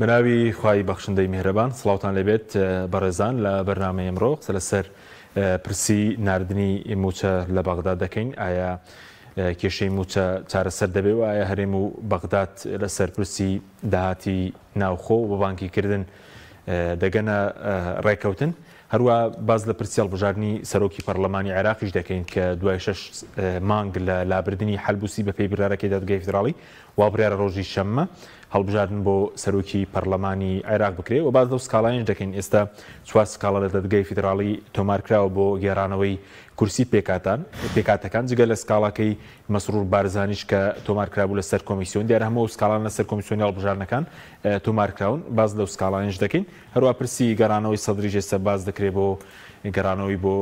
بەناوی خوای بەخشندەی میهرەبان سڵاوتان لێبێت بەڕێزان لە بەرنامەی ئەمڕۆ قسە لەسەر پرسی ناردنی مووچە لە بەغداد دەکەین ئایا کێشەی مووچە چارەسەر دەبێ و ئایا هەرێم و بەغداد لەسەر پرسی داهاتی ناوخۆ و بانکیکردن دەگەنە ڕێکەوتن هەروە باز لە پرسی هەڵبژاردنی سەرۆکی پەرلەمانی عێراقیش دەکەین کە دوای شەش مانگ لە لابردنی حەلبوسی بەپێی بڕیارەکەی دادگای فیدراڵی وا بڕیارە ڕۆژی شەممە هەڵبژاردن بۆ سەرۆکی پەرلەمانی عێراق بکرێ و باس لەو سکاڵایەش دەکەین ئێستا چوار سکاڵا لە دادگای فیدراڵی تۆمارکراوە بۆ گێڕانەوەی کورسی پێکاتان پێکاتەکان جگە لە سکاڵاکەی مەسرور بارزانیش کە تۆمارکرابوو لەسەر کۆمیسیۆن دیارە هەموو ئەو سکاڵان لەسەر کۆمیسیۆنی هەڵبژاردنەکان تۆمارکراون باس لەو سکاڵانیش دەکەین هەروە پرسی گەڕانەوەی سەدریش ئێستا باس دەکرێ بۆ گەڕانەوەی بۆ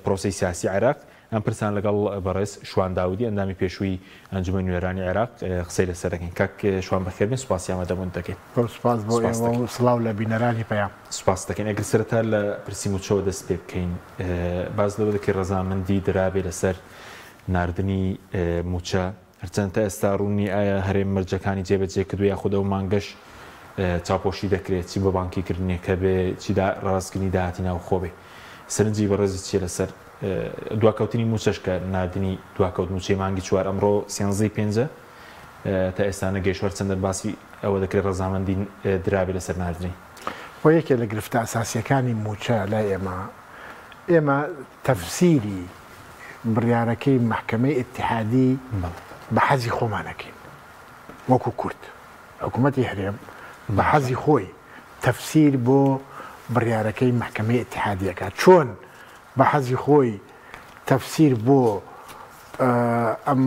پرۆسەی سیاسی عێراق ئەم پرسانە لەگەڵ بەڕێز شوان داودی ئەندامی پێشووی ئەنجومەنی نوێنەرانی عێراق قسەی لەسەر دەکەین. کاک شوان بەخێربێن، سوپاسی ئامادەبوونت دەکەین. زۆر سوپاس بۆ ئێوە و سڵاو لە بینەرانی پەیام. سوپاست دەکەین. ئەگەر سەرەتا لە پرسی مووچەوە دەست پێ بکەین، باس لەوە دەکەی ڕەزامەندی درابێ لەسەر ناردنی مووچە، هەرچەند تا ئێستا ڕوون نییە ئایا هەرێم مەرجەکانی جێبەجێ کردووە یاخود ئەو مانگەش چاوپۆشی دەکرێت چی بە بانکی کردنێکە بێ چی ڕاستکردنی داهاتی ناوخۆ بێ. سەرنجی بەڕێزت چییە لەسەر دواکەوتنی مووچەش کە ناردنی دواکەوت مووچەی مانگی چوار ئەمڕۆ سێنزەی پێنجە تا ئێستا نەگەیشتووە هەرچەندە باسی ئەوە دەکرێت ڕەزامەندی درابێ لەسەر ناردنی. خۆ یەکێ لە گرفتە ئەساسییەکانی مووچە لای ئێمە، ئێمە تەفسیری بڕیارەکەی مەحکەمەی ئیتیحادی بە حەزی خۆمان ئەکەین وەکو کورد. حکوومەتی هەرێم بە حەزی خۆی تەفسیر بۆ بڕیارەکەی مەحکەمەی ئیتیحادی ئەکات. چۆن بە حەزی خۆی تەفسیر بۆ ئەم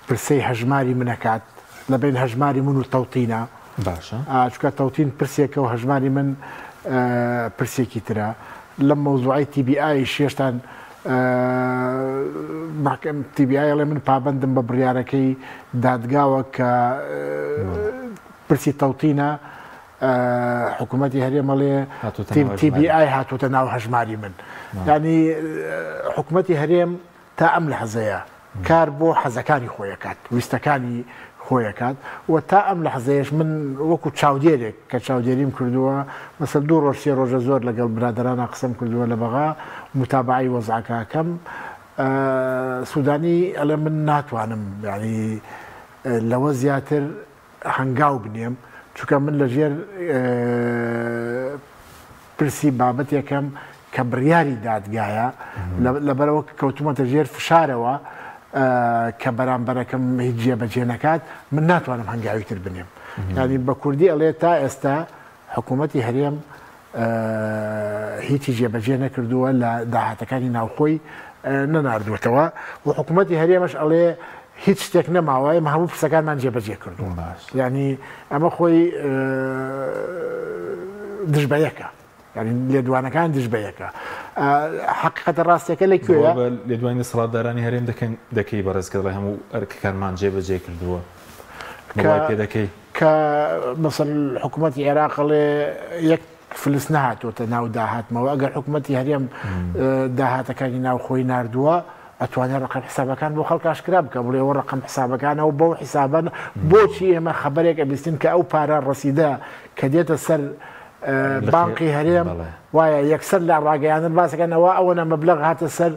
پرسەی هەژماری من ئەکات لە بەین هەژماری من و تەوتینە. باشە. چونکە تەوتین پرسێکە و هەژماری من پرسێکی ترە. لەم مەوزوعەی تی بی ئایش هێشتان مەحکەم تی بی ئای ئەڵێ من پابەندم بە بڕیارەکەی دادگاوە کە پرسی تەوتینە حکوومەتی هەرێم ئەڵێ تی بی ئای هاتووتە ناو هەژماری من. یانی حکوومەتی هەرێم تا ئەم لەحزەیە کار بۆ حەزەکانی خۆی ئەکات، ویستەکانی خۆی ئەکات و تا ئەم لەحزەیەش من وەکو چاودێرێک کە چاودێریم کردووە، مەسەل دوو ڕۆژ سێ ڕۆژە زۆر لەگەڵ برادەرانا قسەم کردووە لە بەغا، موتابەعەی وەزعەکە ئەکەم، سودانی ئەڵێ من ناتوانم یانی لەوە زیاتر هەنگاو بنێم، چونکە من لەژێر پرسی بابەتێکم کە بڕیاری دادگایە، لەبەرئەوە کەوتومەتە ژێر فشارەوە کە بەرامبەرەکەم هیچ جێبەجێ نەکات، من ناتوانم هەنگاوی تر بنێم. یانی بە کوردی ئەڵێ تا ئێستا حکوومەتی هەرێم هیچی جێبەجێ نەکردووە لە داهاتەکانی ناوخۆی نەناردووەتەوە و حکوومەتی هەرێمەش ئەڵێ هیچ شتێک نەماوە ئێمە هەموو پرسەکانمان جێبەجێ کردووە. یانی ئەمە خۆی دژ بە یەکە. یانی لێدوانەکان دژ بە یەکە. حەقیقەتە ڕاستیەکە لە کوێیە؟ بە لێدوانی دەسەڵاتدارانی هەرێم دەکەن دەکەی بەڕێز کە دەڵێ هەموو ئەرکەکانمان جێبەجێ کردووە. بڕوای پێ دەکەی؟ کە مەسەل حکوومەتی عێراق ئەڵێ یەک فلس نەهاتۆتە ناو داهاتمەوە، ئەگەر حکوومەتی هەرێم داهاتەکانی ناوخۆی ناردووە ئەتوانێت ڕقم حسابەکان بۆ خەڵک ئاشکرا بکە بڵێ ئەوە ڕقم حسابەکانە و بەو حسابەن بۆچی ئێمە خەبەرێک ئەبیستین کە ئەو پارە ڕەسیدە کە دێتە سەر بانقی هەرێم وایە یەکسەر لە ڕاگەیاندن باسەکەن ئەوە ئەوەنە مەبلەغ هاتە سەر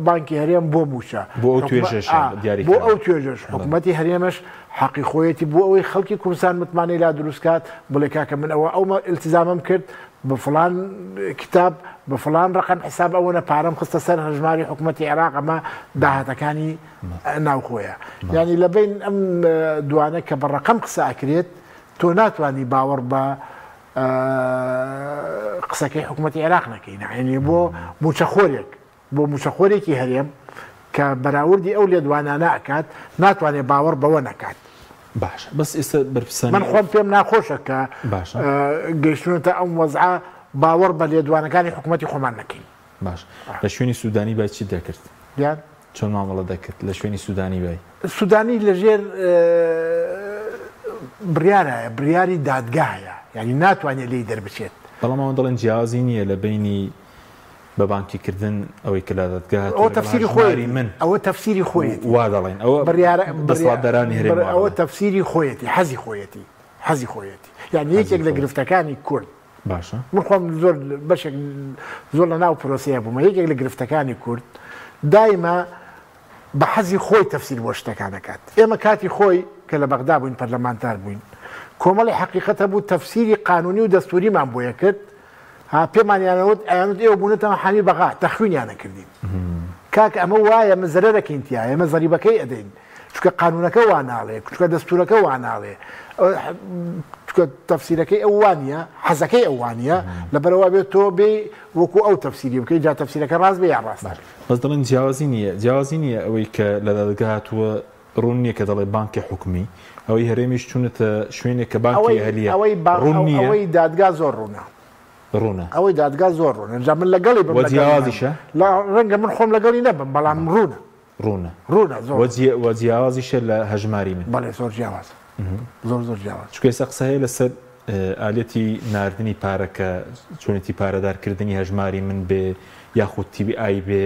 بانکی هەرێم بۆ مووچە بۆ ئەو توێژەش دیاری بۆ ئەو توێژەش حکوومەتی هەرێمەش حەقی خۆیەتی بۆ ئەوەی خەڵکی کوردستان متمانەی لا دروست کات بڵێ کاکە من ئەوە ئەو ئیلتیزامەم کرد بە فڵان کتاب بە فڵان ڕقم حساب ئەوەنە پارەم خستە سەر هەژماری حکوومەتی عێراق ئەمە داهاتەکانی ناوخۆیە یعنی لە بین ئەم دوانە کە بە ڕقم قسە ئەکرێت تۆ ناتوانی باوەڕ بە قسەکەی حکوومەتی عێراق نەکەی نعێنی بۆ موچەخۆرێک بۆ موچەخۆرێکی هەرێم کە بەراوردی ئەو لێدوانانە ئەکات ناتوانێت باوەڕ بەوە نەکات. باشە بەس ئێستا بەرپرسانی من خۆم پێم ناخۆشە کە باشە گەیشتونەتە ئەم وەزعە باوەڕ بە لێدوانەکانی حکوومەتی خۆمان نەکەین. باش لە شوێنی سوودانی بای چیت دەکرد؟ یان چۆن مامەڵە دەکرد لە شوێنی سوودانی بای؟ سوودانی لەژێر بڕیارایە، بڕیاری دادگایە، یانی ناتوانێت لێی دەربچێت. بەڵام ئەوان دەڵێن جیاوازی نییە لە بەینی بە بانکی کردن ئەوەی کە لە دادگا هاتووە ئەوە تەفسیری خۆیەتی من. ئەوە تەفسیری خۆیەتی. وا دەڵێن ئەوە بڕیارە دەسەڵاتدارانی هەرێم وا ئەوە دەڵێن. تەفسیری خۆیەتی، حەزی خۆیەتی. حەزی خۆیەتی یعنی یەکێک لە گرفتەکانی کورد باشە من خۆم زۆر بەشێک زۆر لە ناو پرۆسەیە بوومە یەکێک لە گرفتەکانی کورد دایمە بە حەزی خۆی تەفسیر بۆ شتەکان ئەکات. ئێمە کاتی خۆی کە لە بەغدا بووین پەرلەمانتار بووین کۆمەڵی حەقیقەت هەبوو تەفسیری قانونی و دەستوریمان بۆ ئەکرد ها پێمانیان ئەوت ئەیانوت ئێوە بوونەتە حامی بەغا تەخوینیان ئەکردین کاکە ئەمە وایە ئەمە زەرەرەکەین تیا ئێمە زەریبەکەی ئەدەین چونکە قانونەکە وا ناڵێ چونکە دەستورەکە وا ناڵێ چونکە تەفسیرەکەی ئەو وانە حەزەکەی ئەو وانە لەبەرەوە بێت تۆ بێ وەکو ئەو تەفسیری بکەی جا تەفسیرەکە ڕاست بێ یا ڕاست نەبێ. بەس دەڵێن جیاوازی نییە جیاوازی نییە ئەوەی کە لە دادگا هاتووە ڕوون نییە کە دەڵێ بانکی حکومی ئەوەی هەرێمیش چوونەتە شوێنێک کە بانکی ئەوەی ئەهلییە ئەوەی با ڕوون نییە ئەوەی دادگا زۆر ڕوونە ڕوونە ئەوەی دادگا زۆر ڕوونە جا من لەگەڵی بم وە لەگەڵی نەبم جیاوازیشە لە ڕەنگە من خۆم لەگەڵی نەبم بەڵام ڕوونە ڕوونە ڕوونە زۆر وە جی وە جیاوازیشە لە هەژماری من. بەڵێ زۆر جیاوازە زۆر زۆر جیاوازە. چونکە ئێستا قسە هەیە لەسەر ئالیەتی ناردنی پارە کە چۆنێتی پارەدار کردنی هەژماری من بێ یاخود تی بی ئای بێ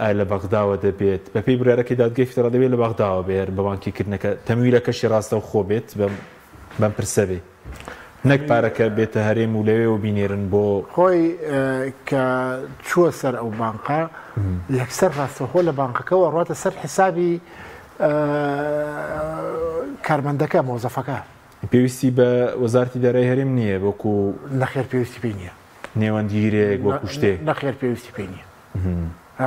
ئایا لە بەغداوە دەبێت بەپێی بڕیارەکەی دادگای فیدراڵ دەبێت لە بەغداوە بێ بە بانکی کردنەکە تەمویلەکەشی ڕاستەوخۆ بێت بەم بەم پرسە بێ نەک پارەکە بێتە هەرێم و لەوێوە بینێرن بۆ. خۆی کە چووە سەر ئەو بانقە یەکسەر ڕاستەوخۆ لە بانقەکەوە ڕاتە سەر حسابی کارمەندەکە مۆزەفەکە. پێویستی بە وەزارەتی دارایی هەرێم نییە وەکو. نەخێر پێویستی پێی نییە. نێوەندگیرێک وەکو شتێک. نەخێر پێویستی پێی نییە.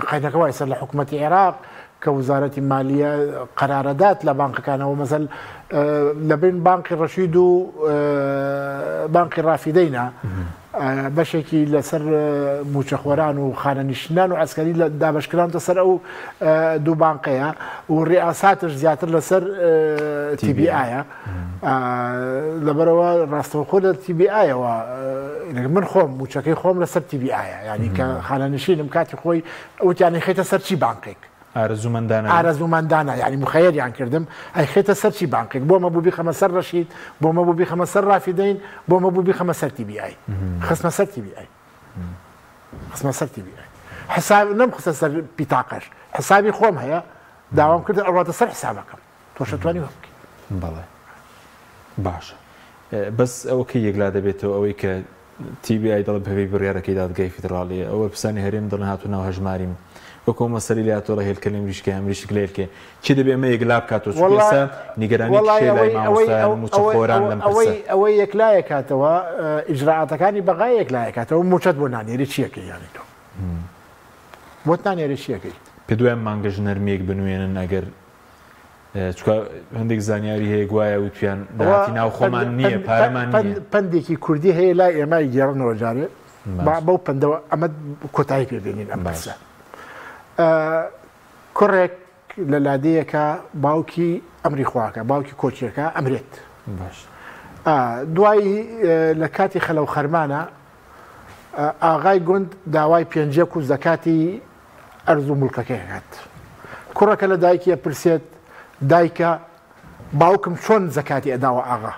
قەیدەکە وایە سەر لە حکومەتی عێراق کە وزارەتی مالیە قەرارەدات لە بانقەکانەوە مەسەل لە بین بانقی ڕەشید و بانقی ڕافیدەینە بەشێکی لەسەر موچەخۆران و خانەنیشتنان و عسکەری لە دابشکرانتە سەر ئەو دوو بانقەیە و ڕیاساتش زیاتر لەسەر تیبیایە لەبەرەوە ڕاستەوخۆ لە تیبیایەوە من خۆم موچەکەی خۆم لەسەر تیبیایە ینی کە خانەنشینم کاتی خۆی وتیان خێتە سەر چی بانقێک ئارەزوومەندانە ئارەزوومەندانە یعنی مخەیەریان کردم ئەیخێتە سەر چی بانقێک بۆ مەبوو بیخەمە سەر ڕەشید بۆ مەبوو بیخەمە سەر ڕافیدەین بۆ مەبوو بیخەمە سەر تیبیای خستمە سەر تیبیای خستمە سەر تیبیای حساب نەم خستە سەر پیتاقەش حسابی خۆم هەیە داوام کرد ئەڕاتە سەر حسابەکەم تۆش ئەتوانی وا بکەی. بەڵێ باشە بەس ئەوە کەی یەکلا دەبێتەوە ئەوەی کە TBI دەڵێ بەپێی بڕیارەکەی دادگای فیدراڵیە ئەو بەرپرسانی هەرێم دەڵێن هاتوو ناو هەژماری من وەکو ئەو مەسەلەی لە هاتووە هێلکە لە مریشکە یان مریشک لە هێلکەیە کێ دەبێ ئەمە یەکلا بکاتەوە چونکە وەڵا ئێستا نیگەرانیەکی وەڵای هەیە لای ئەوەی ئەوەی مامۆستایان ئەو و ئەوەی مووچەخۆران ئەوە لەم ئەوەی پرسە. ئەوەی یەکلایەکاتەوە ئیجرائاتەکانی بەغا یەکلایەکاتەوە مووچەت بۆ نانێری چیەکەی یانی تۆ بۆت نانێری چیەکەی. پێت وایە مانگەش نەرمیەک بنوێنن ئەگەر چونکە هەندێک زانیاری هەیە گوایە وتیان داهاتی ناوخۆمان نییە پارەمان نییە. پەندێکی کوردی هەیە لای ئێمە گێڕنەوە جارێ با بەو پەندەوە ئەمە کۆتایی پێ بێنین ئەم پرسە. کوڕێک لە لادێیەکە باوکی ئەمری خواکە باوکی کۆچیەکە ئەمرێت دوای لە کاتی خەلەو خەرمانە ئاغای گوند داوای پێنجەک و زەکاتی ئەرز و موڵکەکەی ئەکات. کوڕەکە لە دایکی ئەپرسێت، دایکە باوکم چۆن زەکاتی ئەداوە ئاغا؟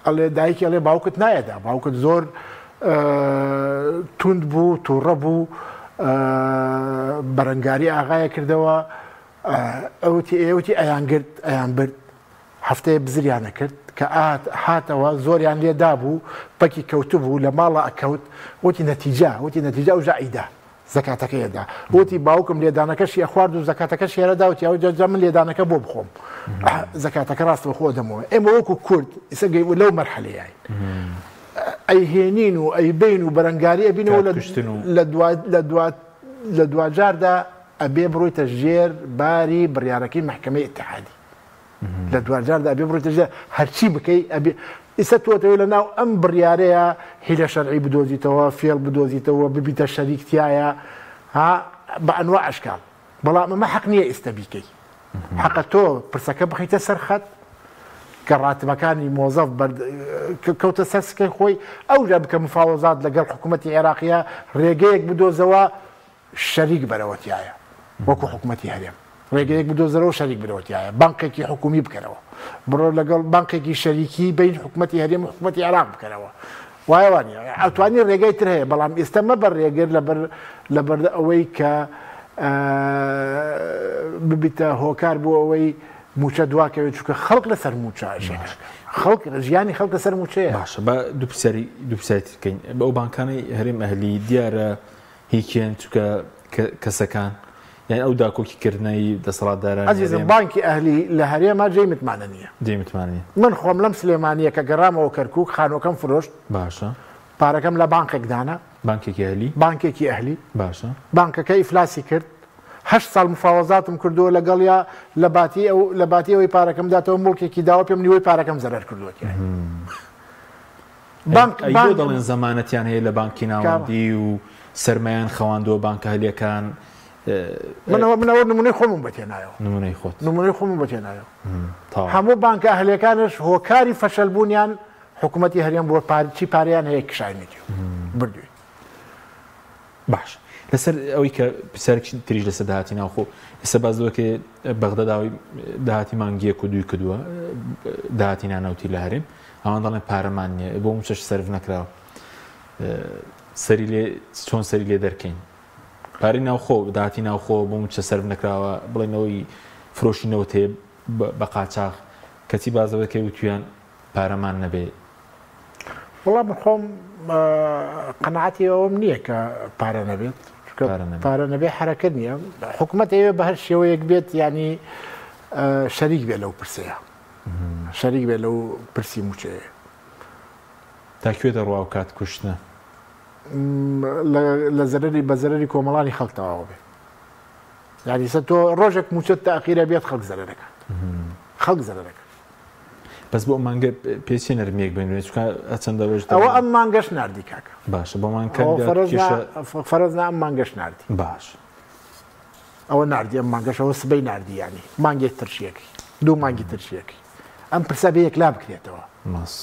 ئەڵێ دایکی ئەڵێ باوکت نایەدا، باوکت زۆر توند بوو، تووڕە بوو، بەرەنگاری ئاغایە کردەوە، ئەوتی ئێوتی ئەیانگرت ئەیانبرد. هەفتەیە بزریان ئەکرد کە ئات هاتەوە زۆریان لێ دابوو پەکی کەوتبوو لە ماڵا ئەکەوت وتی نەتیجە وتی نەتیجە ئەوجا ئەیدا زەکاتەکەی ئەدا وتی باوکم لێدانەکەشی ئەخوارد و زەکاتەکەشی هەرەدا وتی ئەو جا من لێدانەکە بۆ بخۆم زەکاتەکە ڕاستەوخۆ دەمەوە ئێمە وەکو کورد ئیسە گەی لەو مەرحەلەیەین ئەیهێنین و ئەیبەین و بەرەنگاری ئەبینەوە لە دوا لە دوا لە دواجاردا ئەبێ بڕۆیتە ژێر باری بڕیارەکەی مەحکەمەی ئیتحادی لە دواجاردا ئەبێ بڕۆیتە ژێر هەرچی بکەی ئەبێ ئیستا تۆ ئەتەوێ لە ناو ئەم بڕیارەیە هیلە شەرعی بدۆزیتەوە فێڵ بدۆزیتەوە ببیتە شەریک تایە ها بە ئەنوا ئەشکال بەڵام ئەمە حەق نییە ئیستا بیکەی حەقە تۆ پرسەکە بخیتە سەر خەت کە ڕاتبەکانی مۆزەف کەوتە سەر سکەی خۆی ئەوجا بکە مفاوەزات لەگەڵ حکوومەتی عێراقیە ڕێگەیەک بدۆزەوە شەریک بەرەوە تیایە وەکو حکومەتی هەرێم ڕێگەیەک بدۆزەرەوە شەریک برەوە تیایە بانقێکی حکومی بکەرەوە بڕۆ لەگەڵ بانقێکی شەریکی بین حکومەتی هەرێم و حکومەتی عێراق بکەرەوە وایە وانە ئەتوانی ڕێگەی تر هەیە بەڵام ئێستا مەبە ڕێگر لەبەر لەبەر ئەوەی کە ببیتە هۆکار بۆ ئەوەی مووچە دواکەوێت چونکە خەڵک لەسەر مووچە ئەژێ خەڵک ژیانی خەڵک لەسەر مووچەیە. باشە با دوو پرسیاری دوو پرسیاری تر بکەین بە ئەو بانکانەی هەرێم ئەهلی دیارە هی کێن چونکە کەسەکان یان ئەو داکۆکی کردنەی دەسەڵاتدارانی ئەزیزم هەرێم بانکی ئەهلی لە هەرێما جێی متمانە نییە. جێی متمانە نییە. من خۆم لەم سلێمانییە کە گەڕامەوە کەرکووک خانووەکەم فرۆشت. باشە. پارەکەم لە بانقێک دانا. بانکێکی ئەهلی؟ بانکێکی ئەهلی. باشە. بانکەکە ئیفلاسی کرد. هەشت ساڵ مفاوەزاتم کردووە لەگەڵیا لە باتی ئەو لە باتی ئەوەی پارەکەم داتەوە موڵکێکی داوە پێم نیوەی پارەکەم زەرەر کردووە تیای. بانک ئەی بۆ بانک دەڵێن زەمانەتیان هەیە لە بانکی کامە؟ ناوەندی و سەرمایان خەواندووە بانکە ئەهلیەکان؟ من ئەوە من ئەوە نمونەی خۆمم بە تێنایەوە. نمونەی خۆت. نمونەی خۆمم بە تێنایەوە. تەواو. هەموو بانکە ئەهلیەکانش هۆکاری فەشەلبوونیان حکومەتی هەرێم بووە پار چی پارەیان هەیە کشاویەتی و بردووی. باش لەسەر ئەوەی کە پرسیارێکی تریش لەسەر داهاتی ناوخۆ ئێستا باس لەوە کرێ بەغدا داوای داهاتی مانگی یەک و دووی کردووە داهاتی نانەوتی لە هەرێم ئەوان دەڵێن پارەمان نییە بۆ مووچەش سەرف نەکراوە سەری لێ چۆن سەری لێ دەرکەین پارەی ناوخۆ داهاتی ناوخۆ بۆ مووچە سەرف نەکراوە بڵێنەوەی فرۆشی نەوت هەیە بە قاچاخ کەچی باس لەوە دەکرێ وتویان پارەمان نەبێ. وەڵا من خۆم قەناعەتی ئەوەم نییە کە پارە نەبێت چونکە پارە نەبێ حەرەکەت نییە حکوومەت ئەوێ بە هەر شێوەیەک بێت ینی شەریک بێ لەو پرسەیە شەریک بێ لەو پرسی موچەیە. تا کوێ دەڕوا و کات کوشتنە؟ لە زەرەری بە زەرەری کۆمەڵانی خەڵک تەواو بێ یعنی سە تۆ ڕۆژێک موچەت تاخیرە بێت خەڵک زەرەرەکات خەڵک زەرەرەکات بەس بۆ ئەم مانگە پێچێ نەرمیەک بنوێ چونکە هەچەندە ڕۆژ ئەوە ئەم مانگەش ناردی کاکە. باشە بۆ مانگ کە ئەوە فەرەز نا فەرەز نا ئەم مانگەش ناردی. باش. ئەوە ناردی ئەم مانگەش ئەوە سبەی ناردی یانی مانگێک ترشیەکەی دوو مانگی ترشیەکەی ئەم پرسە بێ یەکلا بکرێتەوە. ماس.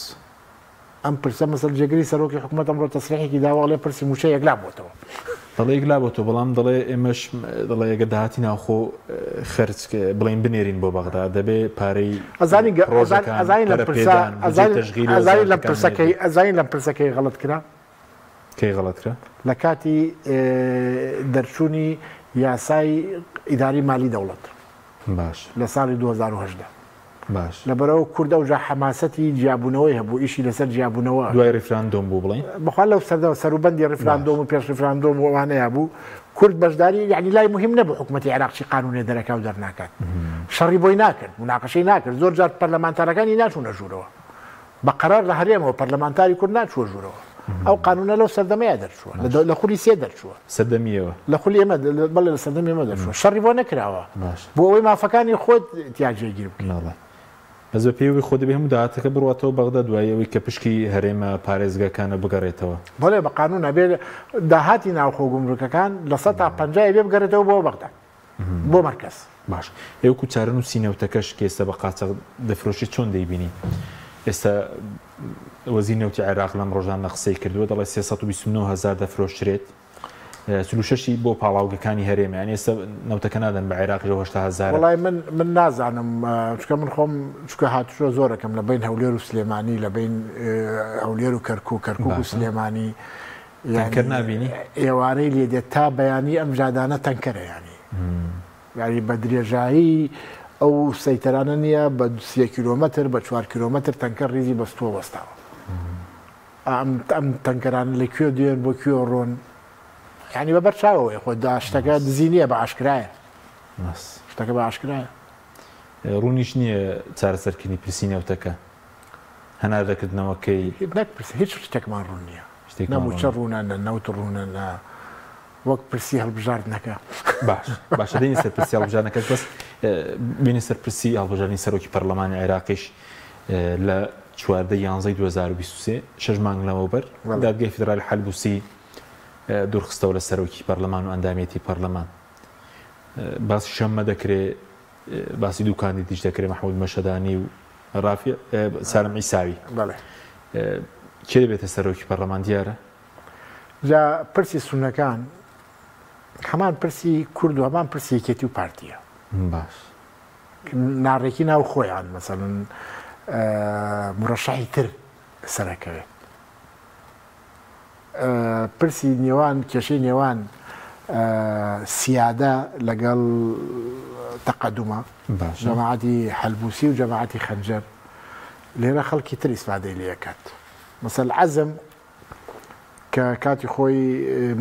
ئەم پرسە مەسەل جێگری سەرۆکی حکومەت ئەمڕۆ تەسریحێکی داوە ئەڵێ پرسی مووچە یەکلا بۆتەوە. دەڵێ یەکلا بۆتەوە بەڵام دەڵێ ئێمەش دەڵێ ئەگەر داهاتی ناوخۆ خەرج بڵێین بنێرین بۆ بەغدا دەبێ پارەی ئەزانی گە پرۆژەکان ئەزانی لەم پەرە پرسە پێدان بودجەی ئەزانی تەشغیلی ئەزانی لەم وەزارەتەکان پرسە کەی نێرین. ئەزانی لەم پرسە کەی غەڵەت کرا؟ کەی غەڵەت کرا؟ لە کاتی دەرچوونی یاسای ئیداری مالی دەوڵەت. باش. لە ساڵی 2018. باش. لەبەرئەوە کورد ئەوجا حەماسەتی جیابوونەوەی هەبوو، ئیشی لەسەر جیابوونەوە دوای ئەکرد. ڕیفراندۆم بوو بڵێین؟ بەخوا لەو سەردەمە سەروبەندی باش. ڕیفراندۆم و پێش ڕیفراندۆم و ئەوانەیا بوو، کورد بەشداری یەعنی لای موهیم نەبوو حکومەتی عێراق چی قانوونێ دەرەکا و دەرناکات. شەڕی بۆی ناکرد، موناقەشەی ناکرد، زۆر جار پەرلەمانتارەکانی ناچوونە ژوورەوە. بە قەرار لە هەرێمەوە پەرلەمانتاری کورد ناچووە ژوورەوە. ئەو قانوونە لەو سەردەمەیا دەرچووە، باش. لە خولی سێ دەرچووە. سەردەمی ئێوە؟ لە خولی ئێمە، بەڵێ لە سەردەمی ئێمە دەرچووە. شەڕی بۆ نەکراوە. باش. بۆ ئەوەی مافەکانی خۆت تیا جێگیر بکەی. بەڵێ. بەس بە پێی ئەوەی خۆ دەبێ هەموو داهاتەکە بڕواتەوە بەغدا دوای ئەوەی کە پشکی هەرێمە پارێزگاکانە بگەڕێتەوە. بەڵێ بە قانوون ئەبێ داهاتی ناوخۆ گومرکەکان 50% ئەبێ بگەڕێتەوە بۆ بەغدا. بۆ مەرکەز. باش ئێ وەکو چارەنووسی نەوتەکەش کە ئێستا بە قاچاخ دەفرۆشێت چۆن دەیبینی؟ ئێستا وەزیر نەوتی عێراق لەم ڕۆژانە قسەی کردووە دەڵێ 329 هەزار دەفرۆشرێت 46 بۆ پاڵاوگەکانی هەرێمە یانی ئێستا نەوتەکە نادەن بە عێراقیش ئەو 80 هەزارە. وەڵای من من نازانم چونکە من خۆم چونکە هاتوچۆ زۆرەکەم لە بەین هەولێر و سلێمانی لە بەین هەولێر و کەرکوک کەرکوک و باشە. سلێمانی تەنکەر نابینی؟ ئێوارەی لێ دێت تا بەیانی ئەم جادانە تەنکەرە یانی یانی بە درێژایی ئەو سەیتەرانە نییە بە سێ کیلۆمەتر بە چوار کیلۆمەتر تەنکەر ڕیزی بەستووە وەستاوە ئەم ئەم تەنکەرانە لە کوێ دێن بۆ کوێ ڕۆن یانی بە بەر چاوەوەی خۆ دا شتەکە دزی نییە بە ئاشکرایە شتەکە بە ئاشکرایە ڕوونیش نییە چارەسەرکردنی پرسی نەوتەکە هەناردەکردنەوەکەی. نەک پرسی هیچ شتێکمان ڕوون نییە. نە مووچە ڕوونە نە نەوت ڕوونە نە وەک پرسی هەڵبژاردنەکە. باش باشە دێینە سەر پرسی هەڵبژاردنەکەش بەس بینە سەر پرسی هەڵبژاردنی سەرۆکی پەرلەمانی عێراقیش لە 14 یانزەی 2023 شەش مانگ لەمەوبەر دادگای فیدرالی حەلبوسی دوورخستەوە لە سەرۆکی پەرلەمان و ئەندامێتی پەرلەمان باسی شەممە دەکرێ باسی دوو کاندیدیش دەکرێ مەحمود مەشهەدانی و ڕافیع سالم عیساوی. بەڵێ. کێ دەبێتە سەرۆکی پەرلەمان دیارە؟ جا پرسی سوننەکان هەمان پرسی کورد و هەمان پرسی یەکێتی و پارتیە. باش. ناڕێکی ناو خۆیان مەسەلەن مورەشەحی تر سەرەکەوێت. پرسی نێوان کێشەی نێوان سیادە لەگەڵ تەقەدومە، جەماعەتی حەلبوسی و جەماعەتی خەنجەر. لێرە خەڵکی تر ئیسفادەی لێ ئەکات. مەسەل عەزم کە کاتی خۆی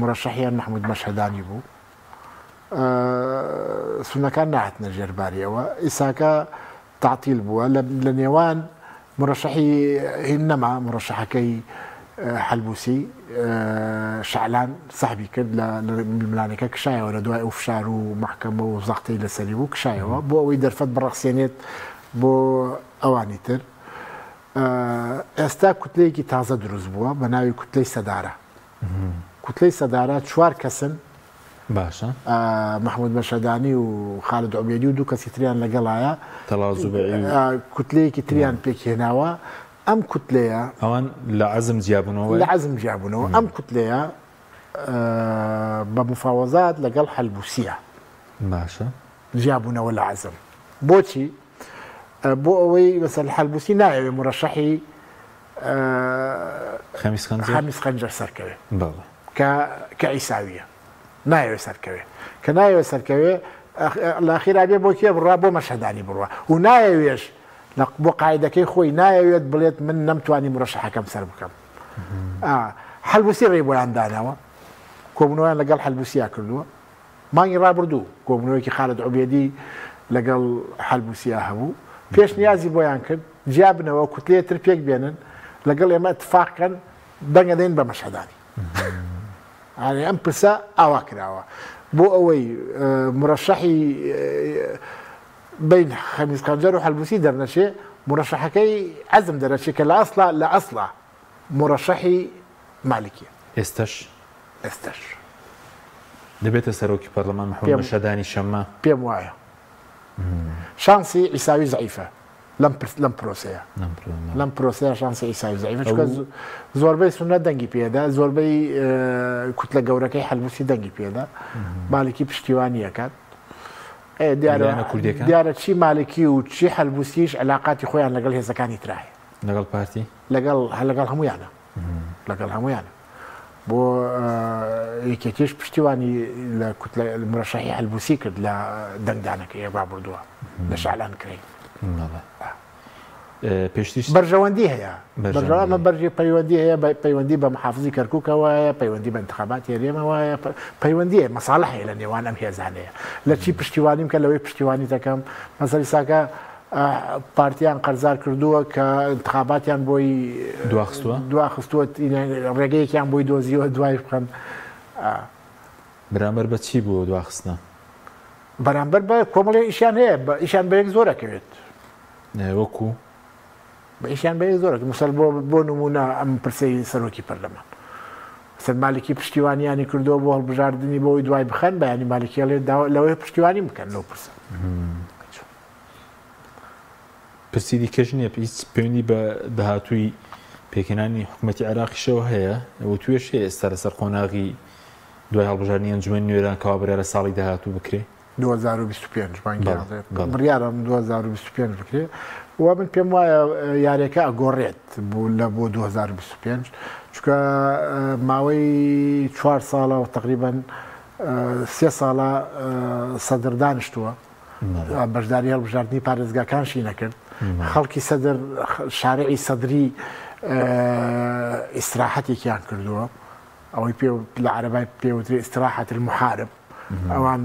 مورەشەحیان مەحمود مەشهەدانی بوو، سوننەکان نەهاتنە ژێر باری ئەوە. ئیساکە تەعتیل بووە لە نێوان مرەشەحی هین نەما مرەشەحەکەی حەلبوسی شەعلان سەحبی کرد لە ململانێکە کشایەوە لە دوای ئەو فشار و مەحکەمە و زەختەی لەسەری بوو کشایەوە بۆ ئەوەی دەرفەت بڕەخسێنێت بۆ ئەوانی تر ئێستا کوتلەیەکی تازە دروست بووە بە ناوی کوتلەی سەدارە کوتلەی سەدارە چوار کەسن باشە. مەحمود مەشهەدانی و خالد عوبێدی و دوو کەسی تریان لەگەڵایە. تەڵال زوبعی و. کوتلەیەکی تریان پێکهێناوە. ئەم کوتلەیە. ئەوان لە عەزم جیابوونەوە؟ لە عەزم جیابوونەوە. ئەم کوتلەیە بە مفاوەزات لەگەڵ حەلبوسییە. باشە. جیابوونەوە لە عەزم. بۆچی؟ بۆ ئەوەی مەسەلەن حەلبوسی نایەوێ مورەشەحی خەمیس خەنجەر خەمیس خەنجەر سەرکەوێ. بەڵێ. کە کە عیساویە نایەوێ سەرکەوێ کە نایەوێ سەرکەوێ لە ئەخیرا بێ بۆ کێ بڕوا بۆ مەشهەدانی بڕوا و نایەوێش لە بۆ قاعدەکەی خۆی نایەوێت بڵێت من نەمتوانی مرەشەحەکەم سەر بکەم حەلبوسی ڕێی بۆیان داناوە کۆبوونەوەیان لەگەڵ حەلبوسیا کردووە مانگی ڕابردوو کۆبوونەوەیەکی خالد عوبێدی لەگەڵ حەلبوسیا هەبوو پێشنیازی بۆیان کرد جیابنەوە کوتلەیە تر پێک بێنن لەگەڵ ئێمە اتفاق کەن دەنگ ئەدەین بە مەشهەدانی. یانی ئەم پرسە ئاوا کراوە بۆ ئەوەی مرەشەحی بین خەمیس خەنجەر و حەلبوسی دەرنەچێ مرەشەحەکەی عەزم دەرەچێ کە لە ئەسڵا لە ئەسڵا مرەشەحی مالکیە. ئێستەش؟ ئێستەش. دەبێتە سەرۆکی پەرلەمان محەمەد مەشهەدانی شەممە؟ پێم وایە. شانسی عیساوی زەعیفە. لەم پرس لەم پرۆسەیە لەم پرۆسەیە شانسی عیساوی زەعیفە چونکە زۆربەی سوننە دەنگی پێدا زۆربەی کوتلە گەورەکەی حەلبوسی دەنگی پێدا مالکی پشتیوانی ئەکات دیارە چی مالکی و چی حەلبوسیش علاقاتی خۆیان لەگەڵ هێزەکانی ترا هەیە لەگەڵ پارتی لەگەڵ لەگەڵ هەمویانە لەگەڵ هەمویانە بۆ یەکێتیش پشتیوانی لە کوتلە مرەشەحی حەلبوسی کرد لە دەنگدانەکەی ڕابردووە لە شەعلان کرین. پێشتریش بەرژەوەندی هەیە بەرژەوەمە بەرژی پەیوەندی هەیە پەیوەندی بە محافزی کەرکووکەوە هەیە پەیوەندی بە انتخاباتی هەرێمەوە هەیە پەیوەندی هەیە مەساڵح هەیە لە نێوان ئەم هێزانەیە لە چی پشتیوانیم کە لەوەی پشتیوانی دەکەم مەسەلی ساکە پارتیان قەرزار کردووە کە انتخاباتیان بۆی دواخستووە دواخستووە ڕێگەیەکیان بۆی دۆزیوە دوای بخەن. بەرامبەر بە چی بوو دواخستنە؟ بەرامبەر بە کۆمەڵێ ئیشیان هەیە بە ئیشیان بە یەک زۆر ئەکەوێت. وەکو؟ بە ئیشیان بە یەک زۆر مەسەل بۆ بۆ نموونە ئەم پرسەی سەرۆکی پەرلەمان. سەر مالکی پشتیوانیانی کردووە بۆ هەڵبژاردنی بۆی دوای بخەن بەیانی مالکی ئەڵێ داوا لەوەی پشتیوانی بکەن لەو پرسە. پرسی دیکەش نییە هیچ پەیوەندی بە داهاتووی پێکهێنانی حکوومەتی عێراقیشەوە هەیە وتوێژ هەیە ئێستا لەسەر قۆناغی دوای هەڵبژاردنی ئەنجومەنی نوێنەران کەوا بڕیارە ساڵی داهاتوو بکرێ. 2025 بانگیان بڕیارە 2025 بکرێ و من پێم وایە یاریەکە ئەگۆڕێت بوو لە بۆ 2025 چونکە ماوەی چوار ساڵە و تقریبا سێ ساڵە سەدر دانیشتووە بەشداری هەڵبژاردنی پارێزگاکانشی نەکرد خەڵکی سەدر شارعی سەدری ئیسراحەتێکیان کردووە ئەوەی پێ لە عەرەبای پێوترێ استراحة المحارب ئەوان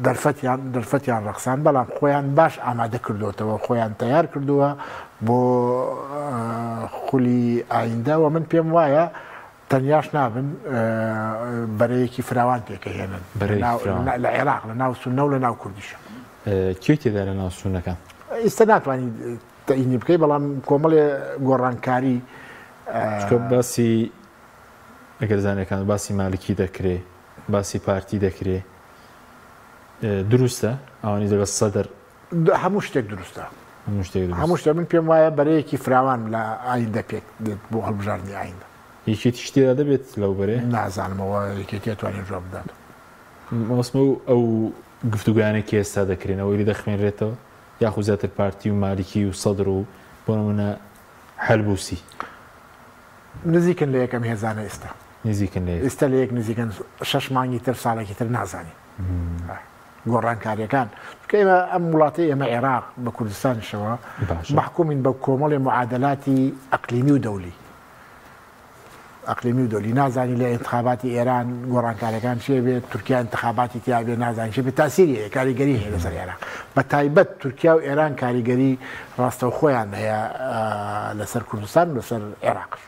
دەرفەتیان دەرفەتیان ڕەخسان بەڵام خۆیان باش ئامادە کردوتەوە خۆیان تەیار کردووە بۆ خولی ئایندە و من پێم وایە تەنیاش نابن بەرەیەکی فراوان پێکەهێنن لە عێراق لە ناو سوننە و لە ناو کوردیشە. کێی تێدا لە ناو سوننەکان؟ ئیستا ناتوانانی تەئینی بکەی بەڵام کۆمەڵێ گۆڕانکاری چونکە باسی ئەگەر زانیەکان باسی مالکی دەکرێ باسی پارتی دەکرێ دروستە ئەوانی دەگەڵ سەدر هەموو شتێک دروستە هەموو شتێک من پێم وایە بەرەیەکی فراوان لە ئایندە پێک دێت بۆ هەڵبژاردنی ئایندە. یەکێتیش تێدا دەبێت لەو بەرەیە؟ نازانمەوە یەکێتی ئەتوانێت جواب بدات. مەبەستم ئەو گفتوگۆیانەی کە ئێستا دەکرێن ئەوەی لێ دەخوێنرێتەوە یاخود زیاتر پارتی و مالکی و سەدر و بۆ نمونە حەلبوسی؟ نزیکن لە یەک ئەم هێزانە ئێستا. نزیکن لە یەک. ئێستا لە یەک نزیکن شەش مانگی تر ساڵێکی تر نازانین. گۆڕانکاریەکان چونکە ئێمە ئەم وڵاتەی ئێمە عێراق بە کوردستانیشەوە مەحکومین بە کۆمەڵی معادلاتی ئەقلیمی و دەولی ئەقلیمی و دەولی نازانی لە ئینتخاباتی ئێران گۆڕانکاریەکان چێ بێت تورکیا ئینتخاباتی تیا بێ نازانی چێ بێت تاسیری هەیە کاریگەری هەیە لەسەر عێراق بە تایبەت تورکیا و ئێران کاریگەری ڕاستەوخۆیان هەیە لەسەر کوردستان و لەسەر عێراقش.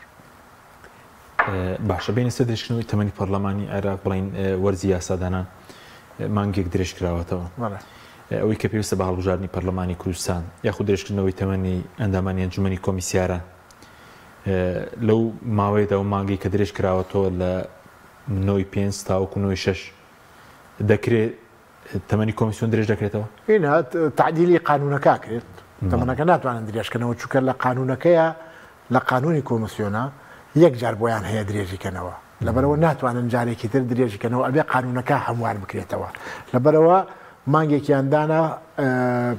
باشە بێینە سەر درێژکردنەوەی تەمەنی پەرلەمانی عێراق بڵین وەرزی یاسادانان مانگێک درێژ کراوەتەوە ئەوەی کە پێویستە بە هەڵبژاردنی پەرلەمانی کوردستان یاخود درێژکردنەوەی تەمەنی ئەندامانی ئەنجومەنی کۆمیسیاران لەو ماوەیەدا و مانگی کە درێژ کراوەتەوە لە نۆی پێنج تاوەکو نۆی شەش دەکرێت تەمەنی کۆمیسیۆن درێژ دەکرێتەوە؟ ئینا تەعدیلی قانوونەکە ئەکرێت، تەمەنەکە ناتوانن درێژکەنەوە چونکە لە قانوونەکەیا لە قانوونی کۆمیسیۆنا یەک جار بۆیان هەیە درێژی کەنەوە لەبەرئەوە ناتوانن جارێکی تر درێژی کەنەوە ئەبێ قانوونەکە هەموار بکرێتەوە لەبەرئەوە مانگێکیان دانا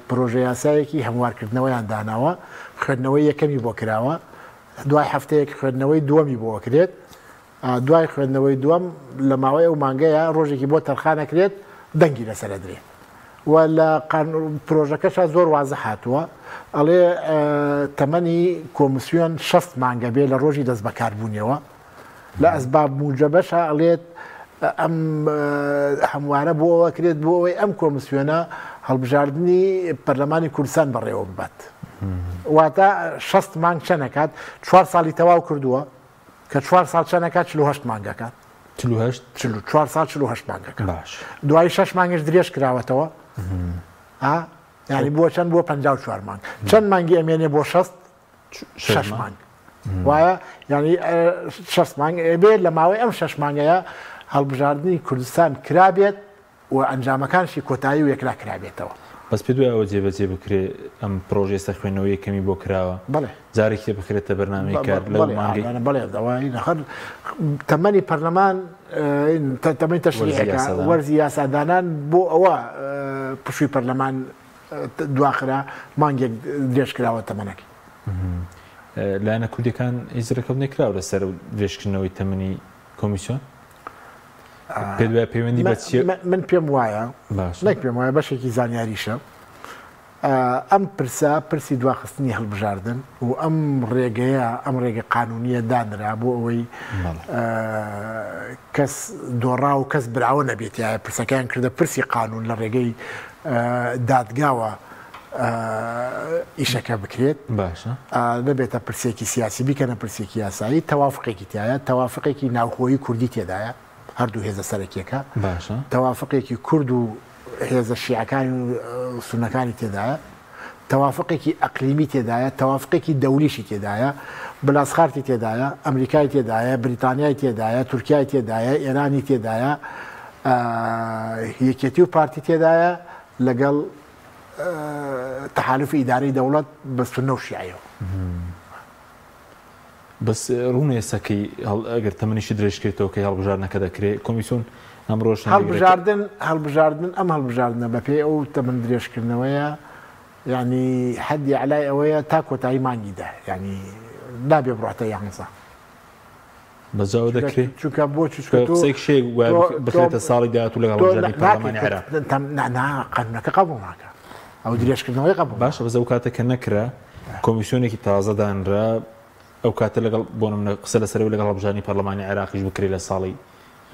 پرۆژە یاسایەکی هەموارکردنەوەیان داناوە خوێندنەوەی یەکەمی بۆ کراوە دوای هەفتەیەک خوێندنەوەی دووەمی بۆ ئەکرێت دوای خوێندنەوەی دووەم لە ماوەی ئەو مانگەیا ڕۆژێکی بۆ تەرخان ئەکرێت دەنگی لەسەر ئەدرێ و لە پرۆژەکەشا زۆر وازح هاتووە ئەڵێ تەمەنی کۆمسیۆن 60 مانگە بێ لە ڕۆژی دەست بەکاربوونیەوە لە ئەسباب موجەبەشا ئەڵێت ئەم هەموارە بۆ ئەوە کرێت بۆ ئەوەی ئەم کۆمسیۆنە هەڵبژاردنی پەرلەمانی کوردستان بەڕێوە ببات واتە 60 مانگ چەنەکات چوار ساڵی تەواو کردووە کە چوار ساڵ چەند ئەکات 48 مانگ ئەکات. 48؟ 44 ساڵ 48 مانگ ئەکات. باش. دوایی شەش مانگیش درێژ کراوەتەوە. ئا یانی بووە چەند بووە 54 مانگ. چەند مانگی ئەمێنێ بۆ 60 شەش مانگ. وایە یانی شەش مانگ ئەبێ لە ماوەی ئەم شەش مانگەیە هەڵبژاردنی کوردستان کرابێت و ئەنجامەکانشی کۆتایی و یەکلا کرابێتەوە. بەس پێت وایە ئەوە جێبەجێ بکرێ ئەم پرۆژەی ئێستا خوێندنەوەی یەکەمی بۆ کراوە بەڵێ. جارێکی تر بخرێتە بەرنامەی کار لەو بەڵێ مانگەی ئا بەڵێ ئەوە هەر تەمەنی پەرلەمان تەمەنی وەرزی تەشریعەکە یاسادانان. وەرزی یاسادانان بۆ ئەوە پشووی پەرلەمان دواخرا مانگێک درێژ کراوە تەمەنەکەی. لایەنە کوردیەکان هیچ ڕێکەوتنێک کراوە لەسەر درێژکردنەوەی تەمەنی کۆمیسیۆن؟ پێت وایە پەیوەندی بە چیە؟ من پێم وایە باشە. نەک پێم وایە بەشێکی زانیاریشە ئەم پرسە پرسی دواخستنی هەڵبژاردن و ئەم ڕێگەیە ئەم ڕێگە قانونیە دانرا بۆ ئەوەی بەڵێ. کەس دۆڕا و کەس براوە نەبێتایە پرسەکەیان کردە پرسی قانون لە ڕێگەی دادگاوە ئیشەکە بکرێت باشە. نەبێتە پرسێکی سیاسی بیکەنە پرسێکی یاسایی تەوافقێکی تایە تەوافقێکی ناوخۆیی کوردی تێدایە هەردوو هێزە سەرەکیەکە باشە. تەوافقێکی کورد و هێزە شیعەکانی و سوننەکانی تێدایە تەوافقێکی ئەقلیمی تێدایە تەوافقێکی دەولیشی تێدایە بلاسخارتی تێدایە ئەمریکای تێدایە بریتانیای تێدایە تورکیای تێدایە ئێرانی تێدایە یەکێتی و پارتی تێدایە لەگەڵ تەحالوفی ئیدارەی دەوڵەت بە سوننە و شیعەیەوە. بەس ڕوونە ئێستا کەی ئەگەر تەمەنیشی درێژ کرێتەوە کەی هەڵبژاردنەکە دەکرێ کۆمیسیۆن ئەمڕۆش هەڵبژاردن هەڵبژاردن ئەم هەڵبژاردنە بەپێی ئەو تەمەن درێژکردنەوەیە یعنی حەدی ئەعلای ئەوەیە تا کۆتایی مانگی دە یعنی نابێ بڕاتە یانزە. بەس جا ئەوە دەکرێ؟ چونکە بۆ چونکە تۆ قسەی کشێک وایە بخرێتە ساڵی داهاتوو لەگەڵ هەڵبژاردنی پەرلەمانی عێراق. نا نا قانونەکە قبوڵ ناکا ئەو درێژکردنەوەی قبوڵ باشە بەس ئەو کاتە کە نەکرا کۆمیسیۆنێکی تازە دانرا ئەو کاتە لەگەڵ بۆ نمونە قسە لەسەر ئەوەی لەگەڵ هەڵبژاردنی پەرلەمانی عێراقیش بکرێ لە ساڵی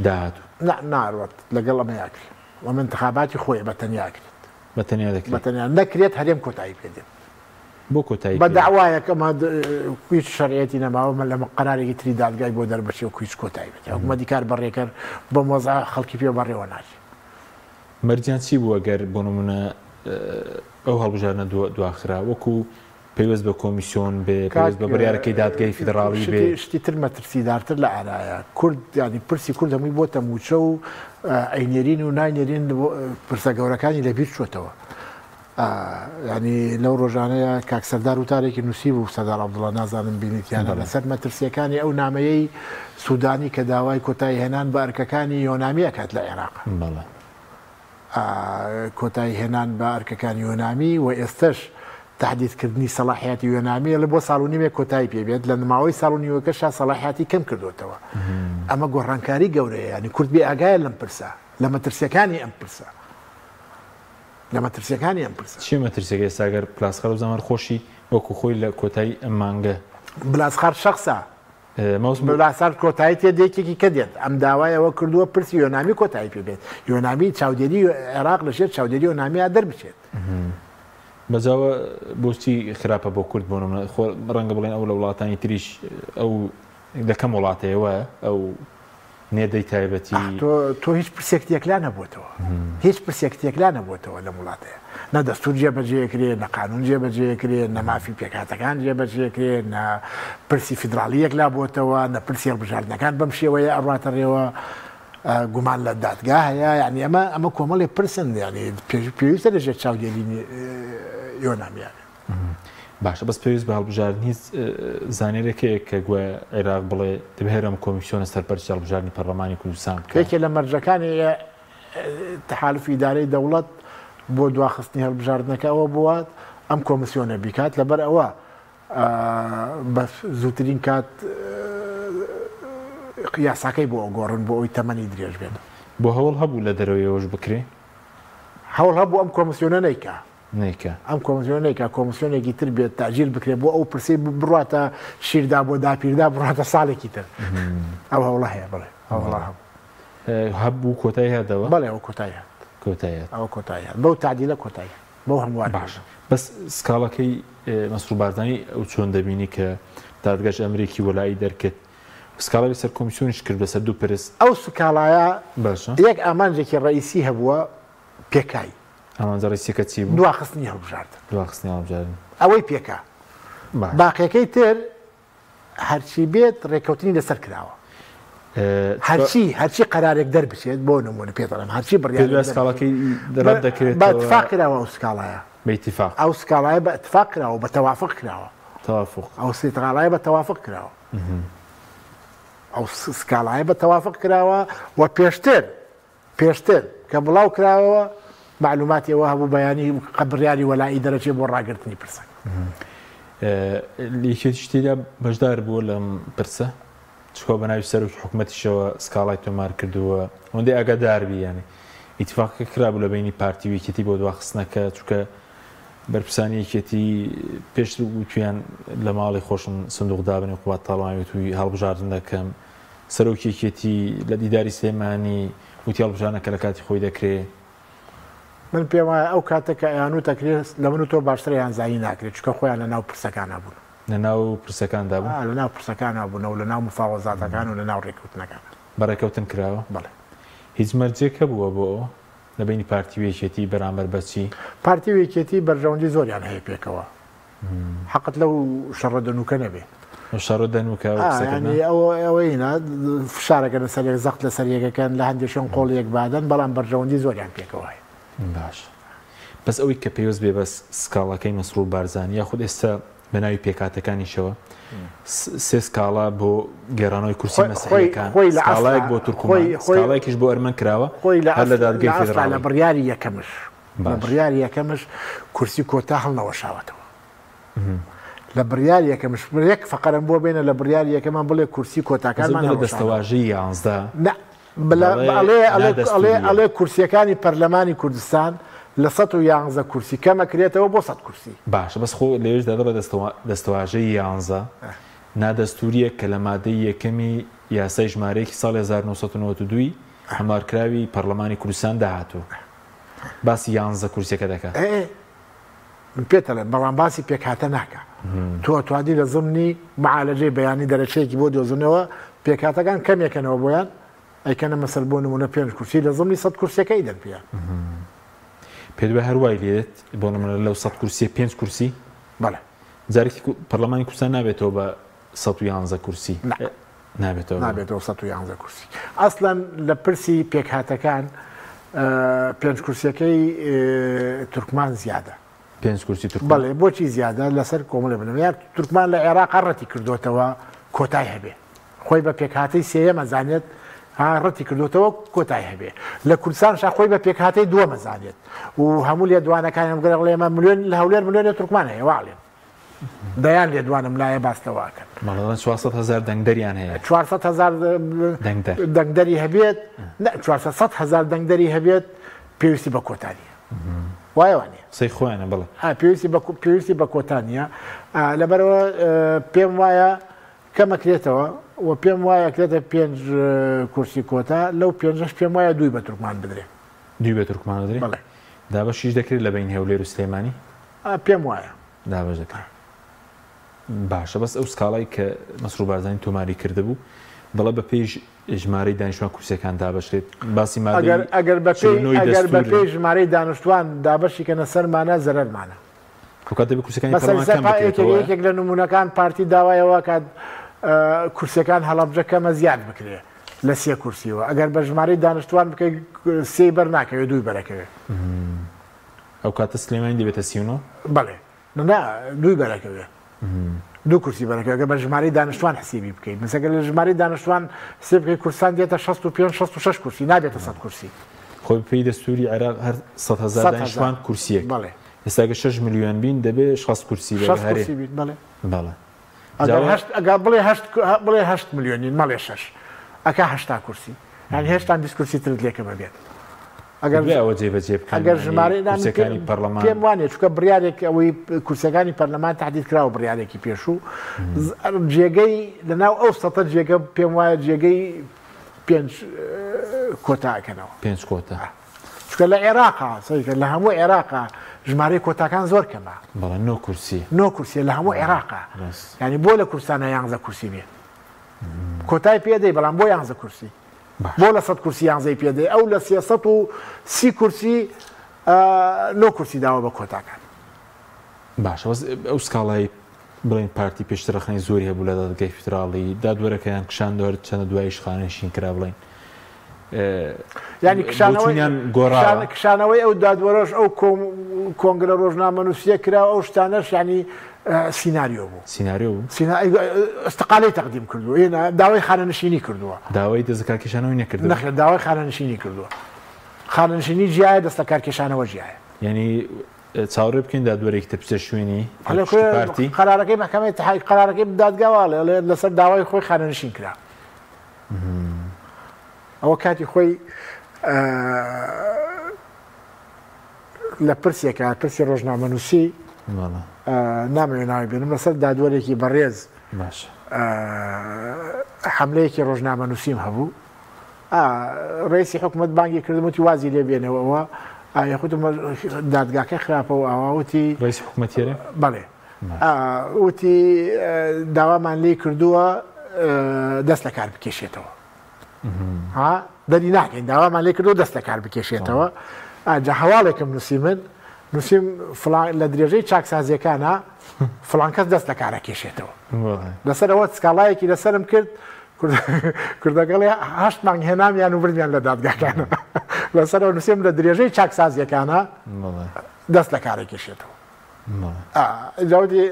داهاتوو. نا ناڕوات لەگەڵ ئەمە ئەکرێ ئەمە انتخاباتی خۆیە بە تەنیا ئەکرێت. بە تەنیا دەکرێت. بە تەنیا نەکرێت هەرێم کۆتایی پێ دێت. بۆ کۆتایی بە پێ؟ دەعوایەک ئەمە هیچ شەرعیەتی نەماوە مە لە قەرارێکی تری دادگای بۆ دەربچێ و هیچ کۆتایی بێت حکومەتی کار بەڕێکەر بەم وەزعە خەڵکی پێ بەڕێوە ناچێ. مەرجیان چی بوو ئەگەر بۆ نمونە ئەو هەڵبژاردنە دواخرا وەکو پەیوەست بە کۆمیسیۆن بێ پەیوەست کاک بە بڕیارەکەی دادگای فیدڕاڵی بێ؟ شتی شتی تر مەترسیدارتر لە ئارایە کورد یانی پرسی کورد هەمووی بۆتە مووچە و ئەینێرین و ناینێرین پرسە گەورەکانی لەبیر چۆتەوە. یانی لەو ڕۆژانەیە کاک سەردار وتارێکی نووسیبوو، سەردار عەبدوڵا نازانم بینیت یان نا، لەسەر مەترسییەکانی ئەو نامەیەی سوودانی کە داوای کۆتاییهێنان بە ئەرکەکانی یۆنامی ئەکات لە عێراق. کۆتاییهێنان بە ئەرکەکانی یۆنامی و ئێستەش تەهدیدکردنی سەڵاحیاتی یۆنامی ئەڵێ بۆ ساڵ و نیوێک کۆتایی پێ بێت، لە ماوەی ساڵ و نیوەکەشا سەڵاحیاتی کەم کردۆتەوە. ئەمە گۆڕانکاری گەورەیە، یانی کورد بێ ئاگایە لەم پرسە، لە مەترسییەکانی ئەم پرسە. لە مەترسیەکانی ئەم پرسە. چیە مەترسیەکە ئێستا گەر پلاسخار و زامار خۆشی وەکو خۆی لە کۆتایی ئەم مانگە. بلاسخار شەخسە. بلاسخار کۆتایی تێ دێکێکی کە دێت ئەم داوای ئەوە کردووە پرسی یۆنامی کۆتایی پێ بێت یۆنامی چاودێری عێراق لە ژێر چاودێری یۆنامیا دەربچێت. بەجاوە بۆچی خراپە بۆ کورد بۆ نمونە خۆ ڕەنگە بڵێن ئەو لە وڵاتانی تریش ئەو لە کەم وڵاتەیە وایە ئەو نێردەی تایبەتی. ئاخ تۆ تۆ هیچ پرسێکت یەکلا نەبووەتەوە هیچ پرسێکت یەکلا نەبووەتەوە لەم وڵاتەیە نە دەستور جێبەجێکرێ نە قانون جێبەجێکرێ نە مافی پێکهاتەکان جێبەجێکرێ نە پرسی فیدراڵی یەکلا بووەتەوە نە پرسی هەڵبژاردنەکان بەم شێوەیە ئەڕواتە ڕێوە گومان لە دادگا هەیە یعنی ئەمە ئەمە کۆمەڵێ پرسن یعنی پێویستە لەژێر چاودێری یۆنامیان باشە بەس پێویست بە هەڵبژاردن هیچ زانیارێک هەیە کە گوایە عێراق بڵێ دەبێ هەر ئەم کۆمیسیۆنە سەرپەرشتی هەڵبژاردنی پەرلەمانی کوردستان بکات؟ یەکێ لە مەرجەکانی تەحالفی ئیدارەی دەوڵەت بۆ دواخستنی هەڵبژاردنەکە ئەوە بووە ئەم کۆمیسیۆنە بیکات، لەبەر ئەوە بە زووترین کات یاساکەی بۆ ئەگۆڕن بۆ ئەوی تەمەنی درێژ بێت. بۆ هەوڵ هەبوو لە دەرەوەیەوەش بکرێ؟ هەوڵ هەبوو ئەم کۆمیسیۆنە نەیکا. نەیکا. ئەم کۆمسیۆنە نەیکا کۆمسیۆنێکی تر بێت تەئجیل بکرێت بۆ ئەو پرسەی بڕواتە شیردا بۆ داپیردا بڕواتە ساڵێکی تر ئەو هەوڵە هەیە بڵێ ئەو هەوڵە هەبوو. هەبوو کۆتایی هاتەوە؟ بەڵێ ئەوە کۆتایی هات. کۆتایی هات. ئەوە کۆتایی هات بەو تەعدیلە کۆتایی هات بەو هەموارکردنە. باشە بەس سکاڵاکەی مەسرور بارزانی ئەو چۆن دەبینی کە دادگاش ئەمرێکی وەلائی دەرکرد و سکاڵای لەسەر کۆمیسیۆنیش کرد لەسەر دوو پرس؟ ئەو سکاڵایە باشە. یەک ئامانجێکی ڕەئیسی هەبووە پێکای. ئامانجە ڕیسیەکە چی بوو؟ دواخستنی هەڵبژاردن. دواخستنی هەڵبژاردن. ئەوەی پێکا. باشە. باقیەکەی تر هەرچی بێت ڕێککەوتنی لەسەر کراوە. هەرچی هەرچی قەرارێک دەربچێت بۆ نموونە پێت دەڵێم هەرچی بڕیارێک پێت وایە سکاڵاکەی ڕەت دەکرێتەوە؟ بە ئیتفاق کراوە ئەو سکاڵایە. بە ئیتفاق. ئەو سکاڵایە بە ئیتفاق کراوە بە تەوافق کراوە. تەوافق. ئەو سکاڵایە بە تەوافق کراوە. ئەو سکاڵایە بە تەوافق کراوە و پێشتر پێشتر کە بڵاو کراوەوە مەعلوماتی ئەوە هەبوو بەیانی بڕیاری وەلائی دەرەچێ بۆ ڕاگرتنی پرسەکە. یەکێتیش تێیدا بەشدار بووە لەم پرسە؟ چونکە بە ناوی سەرۆکی حکومەتیشەوە سکاڵای تۆمار کردووە، ئەوەندەی ئاگادار بی یانی ئیتفاقەکە کرابوو لە بەینی پارتی و یەکێتی بۆ دواخستنەکە، چونکە بەرپرسانی یەکێتی پێشتر وتویان لە ماڵی خۆشم سندوق دابنێ قوباد تاڵەبانی وتوی هەڵبژاردن دەکەم، سەرۆکی یەکێتی لە دیداری سلێمانی وتی هەڵبژاردنەکە لە کاتی خۆی دەکرێ. من پێم وایە ئەو کاتە کە ئەیانوت ئەکرێ لە من و تۆ باشتر ئەیانزانی ناکرێ چونکە خۆیان لە ناو پرسەکانا بوون. لە ناو پرسەکاندا بوون؟ ئا لە ناو پرسەکانا بوون و لە ناو مفاوەزاتەکان و لە ناو رێکەوتنەکانا. بە رێکەوتن کراوە؟ بەڵێ. هیچ مەرجێک هەبووە بۆ ئەوە؟ لە بەینی پارتی و یەکێتی بەرامبەر بە چی؟ پارتی و یەکێتی بەرژەوەندی زۆریان هەیە پێکەوە. حەقت لەو شەڕە دەنووکە نەبێ. ئەو شەڕە دەنووکە ئەو قسەکردنە؟ یانی ئەوە ئەوەی نا فشارەکە لەسەر یەک زەخت لەسەر یەکەکەن لە هەندێک شوێن قۆڵ یەک بادەن بەڵام بەرژەوەندی زۆریان پێکەوە هەیە. باش بەس ئەوەی کە پەیوەست بێ بەس سکاڵاکەی مەسرور بارزانی یاخود ئێستا بە ناوی پێکهاتەکانیشەوە سێ سکاڵا بۆ گێڕانەوەی کورسی مەسیحیەکان سکاڵایەک بۆ تورکمان سکاڵایەکیش بۆ ئەرمەن کراوە هەر لە دادگەی فیدراڵی. لە بڕیاری یەکەمش لە بڕیاری یەکەمش کورسی کۆتا هەڵنەوەشاوەتەوە. لە بڕیاری یەکەمش یەک فەقەرم بۆ بێنە لە بڕیاری یەکەمان بڵێ کورسی کۆتاکانمان هەڵوەشاوە. دەستەواژەی یانزدە نا ئەڵێ کورسیەکانی پەرلەمانی کوردستان لە 111 کورسی کەمەکرێتەوە بۆ 100 کورسی. باشە بەس خۆ لەوێشدا دەڵێ دەستەواژەی یانزە نادەستوریە کە لە مادەی یەکەمی یاسای ژمارە یەکی ساڵی 1992 ی هەموارکراوی پەرلەمانی کوردستان دا هاتووە. باسی یانزە کورسیەکە دەکا. ئێ من پێت ئەڵێم بەڵام باسی پێکهاتە ناکا. تۆ ئەتوانی لە زمنی معالەجەی بەیانی دەرەچەیەکی بۆ دۆزنەوە پێکهاتەکان کەمێکەنەوە بۆیان ئەیکەنە مەسەل بۆ نمونە پێنج کورسی لە زمنی سەد کورسیەکە ئیدەن پێیان. پێت وایە هەر وای لێدێت بۆ نمونە لەو سەد کورسیە پێنج کورسی؟ بەڵێ. جارێکی پەرلەمانی کوردستان نابێتەوە بە 111 کورسی؟ نا. نابێتەوە نابێتەوە 111 کورسی. ئەسڵەن لە پرسی پێکهاتەکان پێنج کورسیەکەی تورکمان زیادە. پێنج کورسی تورکمان؟ بەڵێ بۆچی زیادە لەسەر کۆمەڵێ بنەما یا تورکمان لە عێراق ڕەتی کردوتەوە کۆتای هەبێ خۆی بە پێکهاتەی سێیەمە زانێت ها ڕەتی کردوتەوە کۆتای هەبێ لە کوردستان شا خۆی بە پێکهاتەی دووەمە زانێت و هەموو لێدوانەکانیان بگەرە بڵێ ملیۆن لە هەولێر ملیۆنێ تورکمان هەیە واڵێن دەیان لێدوانم لایە باس لەوە ئەکەن. بەڵێ دەڵێن 400 هەزار دەنگدەریان هەیە. 400 هەزار دەنگدەر دەنگدەری هەبێت، نە 400 هەزار دەنگدەری هەبێت پێویستی بە کۆتا نییە. وایە وانە؟ قسەی خۆیانە بەڵێ. پێویستی بە پێویستی بە کۆتا نییە لەبەرەوە پێم وایە کەمەکرێتەوە و پێم وایە کرێتە پێنج کورسی کۆتا لەو پێنجش پێم وایە دووی بە تورکمان بدرێ. دووی بە تورکمان بدرێ؟ بەڵێ. دابەشیش دەکرێت لە بەین هەولێر و سلێمانی؟ پێم وایە. دابەش دەکرێت. باشە بەس ئەو سکاڵای کە مەسرور بارزانی تۆماری کردبوو دەڵێ بە پێی ژمارەی دانیشتوان کورسیەکان دابەشکرێت باسی مادەی ئەگەر ئەگەر بە پێی 49 ئەگەر بە دەستوور پێی ژمارەی دانیشتوان دابەشی کەنە سەرمانە زەرەرمانە. ئەو کات دەبێ کورسیەکانی مەسەلەن پەرلەمان سەر کەم پا یەکێک بکرێتەوە. یەکێک لە نموونەکان پارتی داوای ئەوە کات کورسیەکان هەڵەبجە کەمە زیاد بکرێ لە سێ کورسیەوە ئەگەر بە ژمارەی دانیشتوان بکەی سێی بەر ناکەوێ دووی بەرەکەوێ. ئەو کاتە سلێمانی دەبێتە 39؟ بەڵێ. نا دووی بەرەکەوێ دوو کورسی بەرەکەوێ گەر بە ژمارەی دانیشتوان حسێبی بکەیت مەسەلەن گەر لە ژمارەی دانیشتوان حسێب بکەیت کوردستان دێتە 65 66 کورسی نابێتە 100 کورسی. خۆی بەپێی دەستوری عێراق هەر 100 هەزار دانیشتوان کورسیەک بەڵێ ئێستا گەر 6 ملیۆن بین دەبێ 60 کورسی بێ 60 کورسی بین بەڵێ بەڵێ ئەگەر هەشت ئەگەر بڵێ هەشت بڵێ 8 ملیۆنین مەڵێ 6 ئەکا 80 کورسی یانی هێشتا 20 کورسی ترت لێکەمە بێت. ئەگەر ئەوە جێبەجێ بکەن ئەگەر ژمارەی کورسیەکانی پەرلەمان پێم وانیە چونکە بڕیارێک ئەوەی کورسیەکانی پەرلەمان تهدید کراوە بڕیارێکی پێشوو جێگەی لەناو ئەو سەتە جێگە پێم وایە جێگەی پێنج کۆتا ئەکەنەوە. پێنج کۆتا. چونکە لە عێراقا سەیرکە لە هەموو عێراقا ژمارەی کۆتاکان زۆر کەمە. بەڵێ نۆ کورسی. نۆ کورسیە لە هەموو عێراقا. یانی بۆ لە کوردستانا یانزە کورسی بێ؟ کۆتای پێ دەی بەڵام بۆ یانزە کورسی؟ بۆ لە سەد کورسی یانزەی پێ دەی ئەو لە 330 کورسی نۆ کورسی داوە بە کۆتاکان. باشە بەس ئەو سکاڵای بڵێن پارتی پێشتر ڕەخنەی زۆری هەبوو لە دادگای فیدراڵی دادوەرەکەیان کشاندەوە هەر چەندە دواییش خانەنشین کرا بڵێن یانی کشانەوەی گۆڕاوە کشانەوەی ئەو دادوەرەش ئەو کۆنگرە ڕۆژنامەنووسیە کرا ئەو شتانەش یانی سیناریۆ بوو. سیناریۆ بوو؟ ئیستقالەی تەقدیم کردووە، ئێ داوای خانەنشینی کردووە. داوای دەستلەکارکێشانەوەی نەکردبوو؟ نەخێر داوای خانەنشینی کردووە. خانەنشینی جیایە، دەستلەکارکێشانەوە جیایە. یانی چاوەڕێ بکەین دادوەرێکی تر بچێتە شوێنی پاڵپشتی پارتی؟ قەرارەکەی مەحکەمەی ئیتحاد، قەرارەکەی دادگا وا ئەڵێ، ئەڵێ لەسەر داوای خۆی خانەنشین کرا. ئەوە کاتی خۆی لە پرسێکا، پرسی ڕۆژنامەنووسی، نامەوێ ناوی بێنم، لەسەر دادوەرێکی بەڕێز حەملەیەکی ڕۆژنامەنووسیم هەبوو. ڕئیسی حکومەت بانگی کردم وتی وازی لێ بێنەوە ئەوە یاخودم دادگاکە خراپە و ئاوا وتی ڕئیسی حکومەت هێرە؟ بەڵێ وتی داوامان لێی کردووە دەست لە کار بکێشێتەوە. ها دەری ناکەین داوامان لێ کردو دەست لە کار بکێشێتەوە ئەجا هەواڵێکم نووسی من نووسیم فڵان لە درێژەی چاکسازیەکانە فڵان کەس دەست لە کارە کێشێتەوە لەسەرەوە سکاڵایەکی لەسەرم کرد کوردەکەڵێ هەشت مانگ هێنامیان و بردیان لە دادگاکانە لەسەرەوە نووسیم لە درێژەی چاکسازیەکانە دەست لە کارە کێشێتەوە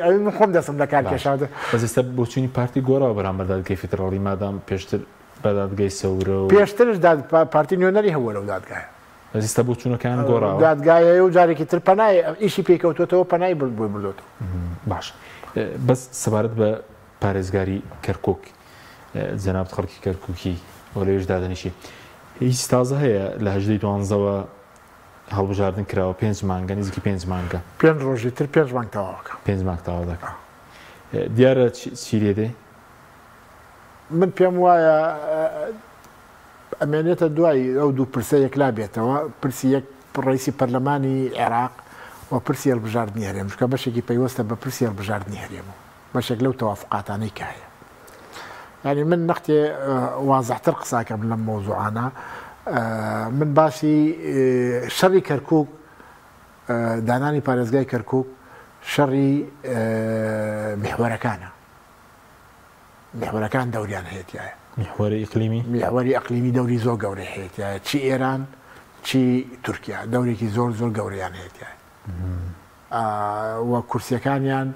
ئەوی من خۆم دەستم لە کار کێشا. بەس ئێستا بۆچوونی پارتی گۆڕاوە بەرامبەر دادگای فیدراڵی مادام پێشتر بە دادگای سەورە و پێشترش داد پارتی نوێنەری هەبووە لەو دادگایە. بەس ئێستا بۆچوونەکان گۆڕاوە. دادگایە و جارێکی تر پەنای ئیشی پێی کەوتووەتەوە پەنای برد بۆی بردۆتەوە. باش بەس سەبارەت بە پارێزگاری کەرکوک جەنابت خەڵکی کەرکوکی و لەوێش دادەنیشی هیچ تازە هەیە لە هەژدەی دوانزەوە هەڵبژاردن کراوە پێنج مانگە نزیکی پێنج مانگە. پێنج ڕۆژی تر پێنج مانگ تەواو ئەکا. پێنج مانگ تەواو دەکا. دیارە چی لێ دێ؟ من پێم وایە ئەمێنێتە دوای ئەو دوو پرسە یەکلا بێتەوە، پرسی یەک ڕئیسی پەرلەمانی عێراق و پرسی هەڵبژاردنی هەرێم، چونکە بەشێکی پەیوەستە بە پرسی هەڵبژاردنی هەرێم و بەشێک لەو تەوافقاتانەی کە هەیە. یانی من نەختێ وازحتر قساکەم لەم مەوزوعانە من باسی شەڕی کەرکوک دانانی پارێزگای کەرکوک شەڕی میحوەرەکانە میحوەرەکان دەوریان هەیە تایە میحوەری ئیقلیمی میحوەری ئەقلیمی دەوری زۆر گەورەی هەیە تایە چی ئێران چی تورکیا دەورێکی زۆر زۆر گەورەیان هەیە تایە و کورسیەکانیان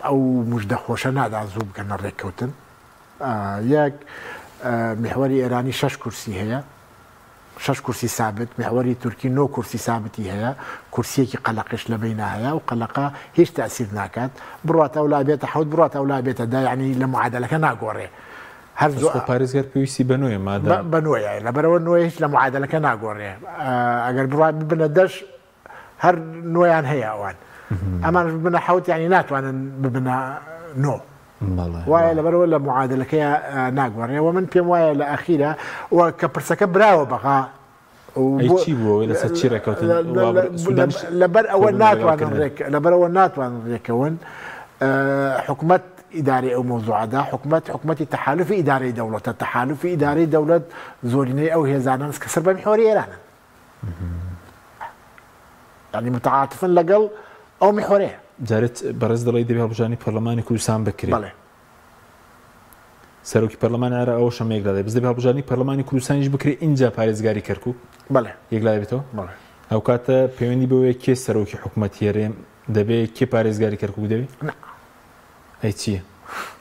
ئەو مژدە خۆشە نادا زوو بگەنە ڕێککەوتن. یەک، میحوەری ئێرانی شەش کورسی هەیە، شەش کورسی سابت، میحوەری تورکی نۆ کورسی سابتی هەیە، کورسیەکی قەلەقیش لە بەینا هەیە، ئەو قەلەقە هیچ تەئسیر ناکات، بڕواتە ئەولا بێتە حەوت، بڕواتە ئەولا بێتە دە، یانی لە معادەلەکە ناگۆڕێ. هەر زۆر پارێزگار پێویستی بە نۆیە مادە بە نۆیە لەبەرەوە نۆیە هیچ لە معادلەکە ناگۆڕێ ئەگەر بڕوا ببنە دەش هەر نۆیان هەیە ئەوان ئەمانش ببنە حەوت یانی ناتوانن ببنە نۆ وایە لەبەرەوە لە معادلەکەی ناگۆڕێ و من پێم وایە لە ئەخیرە و کە پرسەکە براوە بەغا چی بوو لەسەر چی ڕێککەوتن لەبەر ئەوە ناتوانن ڕێک لەبەرەوە ناتوانن ڕێکەون حکومت ئیدارەی ئەو مەوزوعەدا حکومت حکومەتی تەحالفی ئیدارەی دەوڵەتە تەحالفی ئیدارەی دەوڵەت زۆرینەی ئەو هێزانەن کە سەر بە میحوەری ئێرانن یانی متعاتفن لەگەڵ ئەو میحوەرەیە. جارێت بەڕێز دەڵێی دەبێ هەڵبژاردنی پەرلەمانی کوردستان بکرێ. بەڵێ. سەرۆکی پەرلەمانی عێراق ئەوەش ئەمە یەکلا دەبێت. بەس دەبێ هەڵبژاردنی پەرلەمانی کوردستانیش بکرێ ئینجا پارێزگاری کەرکوک بەڵێ. یەکلا دەبێتەوە؟ بەڵێ. ئەوکاتە پەیوەندی بەوەیە کێ سەرۆکی حکومەتی هەرێم دەبێ، کێ پارێزگاری کەرکوک دەبێ؟ نا. ئەی چییە؟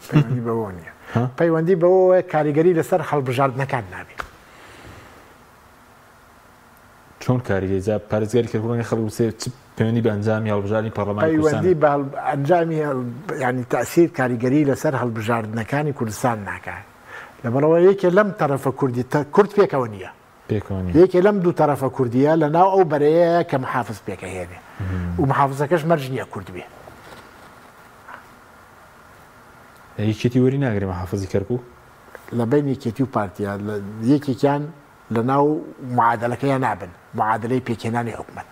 پەیوەندی بەوەوە نییە. پەیوەندی بەوەوەیە کاریگەری لەسەر هەڵبژاردنەکان نابێ. چۆن کاریگەری جا پارێزگاری کەرکوک ڕەنگە خەڵک بچێت چ پەیوەندی بە ئەنجامی هەڵبژاردنی پەرلەمانی کوردستان پەیوەندی بە ئەنجامی ینی تەسیر کاریگەری لەسەر هەڵبژاردنەکانی کوردستان ناکات لەبەرەوە یەکێ لەم تەرەفە کوردی کورد پێکەوە نییە پێکەوە نییە یەکێ لەم دوو تەرەفە کوردیە لە ناو ئەو بەرەیە کە محافز پێکەهێنێ و محافزەکەش مەرج نییە کورد بێ. یەکێتی وەری ناگرێ محافزی کەرکوک؟ لە بەین یەکێتی و پارتیا یەکێکیان لە ناو معادەلەکەیا نابن، معادەلەی پێکهێنانی حکومەت.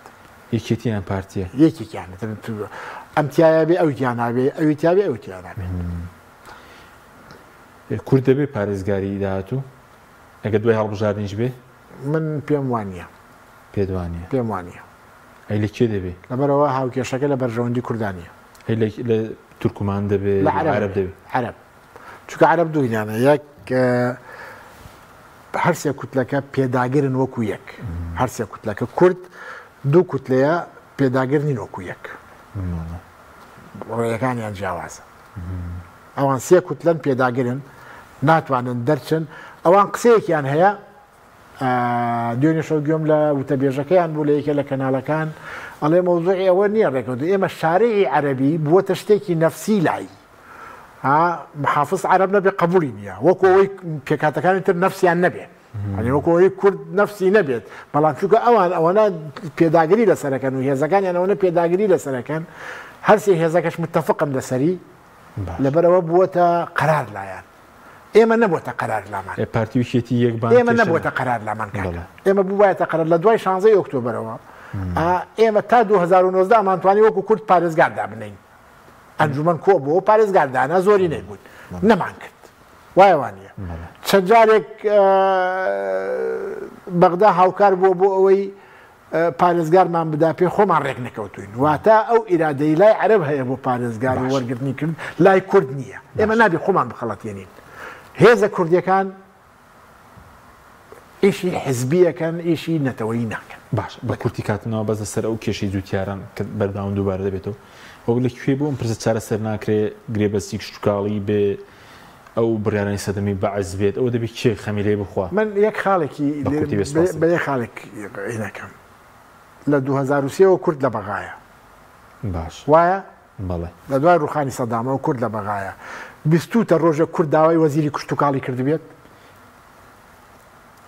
یەکێتی یان پارتیە؟ یەکێکیان ئەم تیایا بێ ئەوی تیا نابێ، ئەوی تیا بێ ئەوی تیا نابێت. کورد دەبێ پارێزگاری داهاتوو ئەگەر دوای هەڵبژاردنیش بێ؟ من پێم وانییە. پێت وانییە؟ پێم وانییە. ئەی لە کێ دەبێ؟ لەبەرئەوە هاوکێشەکە لە بەرژەوەندی کوردا نییە. ئەی لە تورکمان دەبێ؟ لە عەرەب دەبێ. عەرەب. چونکە عەرەب دوو هینانە یەک هەرسێ کوتلەکە پێداگرن وەکو یەک هەرسێ کوتلەکە کورد دوو کوتلەیە پێداگر نین وەکو یەک ڕێیەکانیان جیاوازە ئەوان سێ کوتلەن پێداگرن ناتوانن دەرچن ئەوان قسەیەکیان هەیە دوێنێ شەو گوێم لە وتەبێژەکەیان بوو لە یەکێ لە کەناڵەکان ئەڵێ مەوزوعی ئەوە نییە ڕێکەوت ئێمە شارعی عەرەبی بووەتە شتێکی نەفسی لای ها محافظ عەرەب نەبێ قبولی نییە وەکو ئەوەی پێکهاتەکانی تر نەفسیان نەبێ ئەنی وەکو ئەوەی کورد نەفسی نەبێت بەڵام چونکە ئەوان ئەوەنە پێداگری لەسەرەکەن و هێزەکانیان ئەوەنە پێداگری لەسەرەکەن هەرسێ هێزەکەش متفقن لەسەری لەبەرەوە بووەتە قەرار لایان ئێمە نەبووەتە قەرار لامان. ئێ پارتی و یەکێتی یەک بان ئێمە نەبووەتە قەرار لامان کاکە. ئێمە بووبایەتە قەرار لە دوای شانزەی ئۆکتۆبەرەوە ئێمە تا 2019 ئەمانتوانی وەکو کورد پارێزگار دابنێین. ئەنجومەن کۆ بووە پارێزگار دانا زۆری نەیبوون نەمان کرد. وایە وانە چەند جارێک بەغدا هاوکار بووە بۆ ئەوەی پارێزگارمان بدا پێ خۆمان ڕێک نەکەوتوین واتە ئەو ئیرادەی لای عەرەب هەیە بۆ پارێزگار و وەرگرتنی کرد لای کورد نییە ئێمە نابێ خۆمان بخەڵەتێنین هێزە کوردیەکان ئیشی حزبیەکەن ئیشی نەتەوەیی ناکەن. باش بە کورتی کاتنەوە بەس لەسەر ئەو کێشەی جوتیاران کە بەردەوام دووبارە دەبێتەوە وەک لە کوێ بۆ ئەم پرسە چارەسەر ناکرێ گرێبەستی کشتوکاڵی بێ ئەو بڕیارانی سەدەمی بەعس بێت ئەوە دەبێت کێ خەمی لێ بخوا؟ من یەک خاڵێکی بە کورتی بێ سوپاس. بە یەک خاڵێک ینەکەم لە 2003 وە کورد لە بەغایە باش وایە؟ بەڵێ. لە دوای ڕوخانی سەدامەوە کورد لە بەغایە بیستوتە ڕۆژێک کورد داوای وەزیری کشتوکاڵی کردبێت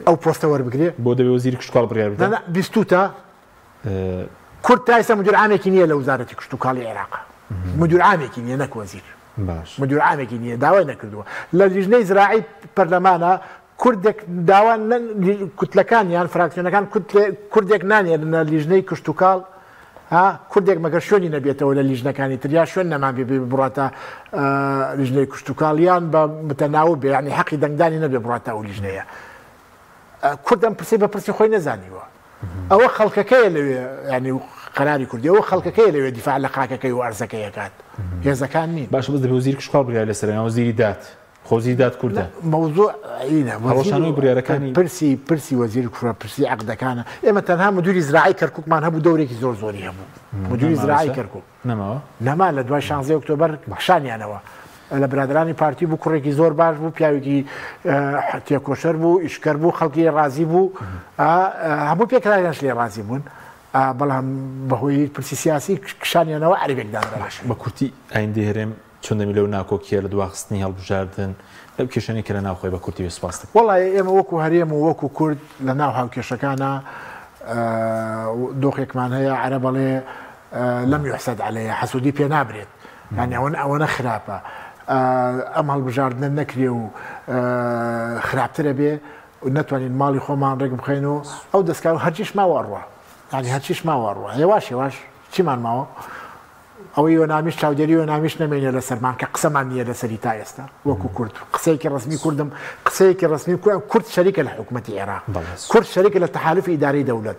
ئەو پۆستە وەربگرێ؟ بۆ دەبێ وەزیری کشتوکاڵ بڕیار بدات؟ نا نا بیستوتە کورد تا ئێستا مدیر عامێکی نییە لە وزارەتی کشتوکاڵی عێراق مدیر عامێکی نییە نەک وەزیر. باش. مدیر عامێکی نییە داوای نەکردووە لە لیژنەی زراعی پەرلەمانە کوردێک داوا کوتلەکان یان فراکسیۆنەکان کوردێک نانێرنە لیژنەی کشتوکاڵ ها کوردێک مەگەر شوێنی نەبێتەوە لە لیژنەکانی تر یا شوێن نەمان بێ بێ بڕاتە لیژنەی کشتوکاڵ یان بە متەناوب بێ یعنی حەقی دەنگدانی نەبێ بڕاتە ئەو لیژنەیە کورد ئەم پرسەی بە پرسی خۆی نەزانیوە ئەوە خەڵکەکەیە لەوێ ینی قەراری کوردی ئەوە خەڵکەکەیە لەوێ دیفاع لە خاکەکەی و ئەرزەکەی ئەکات هێزەکان نین. باشە بەس دەبێ وەزیری کشتوکاڵ بڕیاری لەسەر یان وەزیری داد خۆ وەزیری داد کوردە. مەوزوع ئینە هەڵوەشانەوەی بڕیارەکانی. پرسی پرسی وەزیری کوڕە پرسی عەقدەکانە ئێمە تەنها مدیری زراعی کەرکوکمان هەبوو دەورێکی زۆر زۆری هەبوو مدیری زراعی کەرکوک. نەماوە؟ نەما لە دوای شانزەی ئۆکتۆبەر کشانیانەوە لە برادەرانی پارتی بوو کوڕێکی زۆر باش بوو پیاوێکی تێکۆشەر بوو ئیشکەر بوو خەڵکی لێ ڕازی بوو هەموو پێکرایانش لێ ڕازی بوون بەڵام بەهۆی پرسی سیاسی کشانیانەوە عەرەبێک دانرا بە کورتی ئایندەی هەرێم. چۆن دەبی لەو ناکۆکیە لە دواخستنی هەڵبژاردن لەو کێشانەی کە لە ناوخۆی بە کورتی بێ سوپاست دەکەم. وەڵا ئێمە وەکو هەرێم و وەکو کورد لە ناو هاوکێشەکانا دۆخێکمان هەیە عەرەب ئەڵێ لم یحسد علیە حەسودی پێ نابرێت یانی ئەوەنە ئەوەنە خراپە ئەم هەڵبژاردنە نەکرێ و خراپترە بێ نەتوانین ماڵی خۆمان ڕێک بخەین و ئەو دەستکار هەرچیش ماوە ئەڕوا یانی هەرچیش ماوە ئەڕوا هێواش هێواش چیمان ماوە ئەوەی یۆنامیش چاودێری یۆنامیش نەمێنێ لەسەرمان کە قسەمان نییە لەسەری تا ئێستا وەکو کورد قسەیەکی ڕەسمی کوردم قسەیەکی ڕەسمی کورد شەریکە لە حکوومەتی عێراق کورد شەریکە لە تەحالفی ئیدارەی دەولەت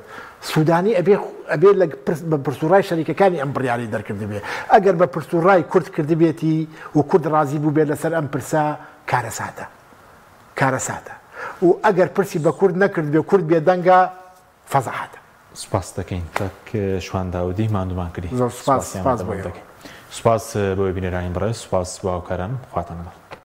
سوودانی ئەبێ ئەبێ لە بە پرسوڕای شەریکەکانی ئەم بڕیاری دەرکردبێ ئەگەر بە پرسوڕای کورد کردبێتی و کورد ڕازی بوو بێت لەسەر ئەم پرسە کارەساتە کارەساتە و ئەگەر پرسی بە کورد نەکردبێ کورد بێدەنگە فەزاحەتە. سوپاست دەکەین کاک شوان داودی ماندوومان کردی. زۆر سوپاس سوپاس بۆ ئێوە. سوپاس بۆ بینەرانی بەڕێز سوپاس بۆ هاوکارانم خواتان لەگەڵ.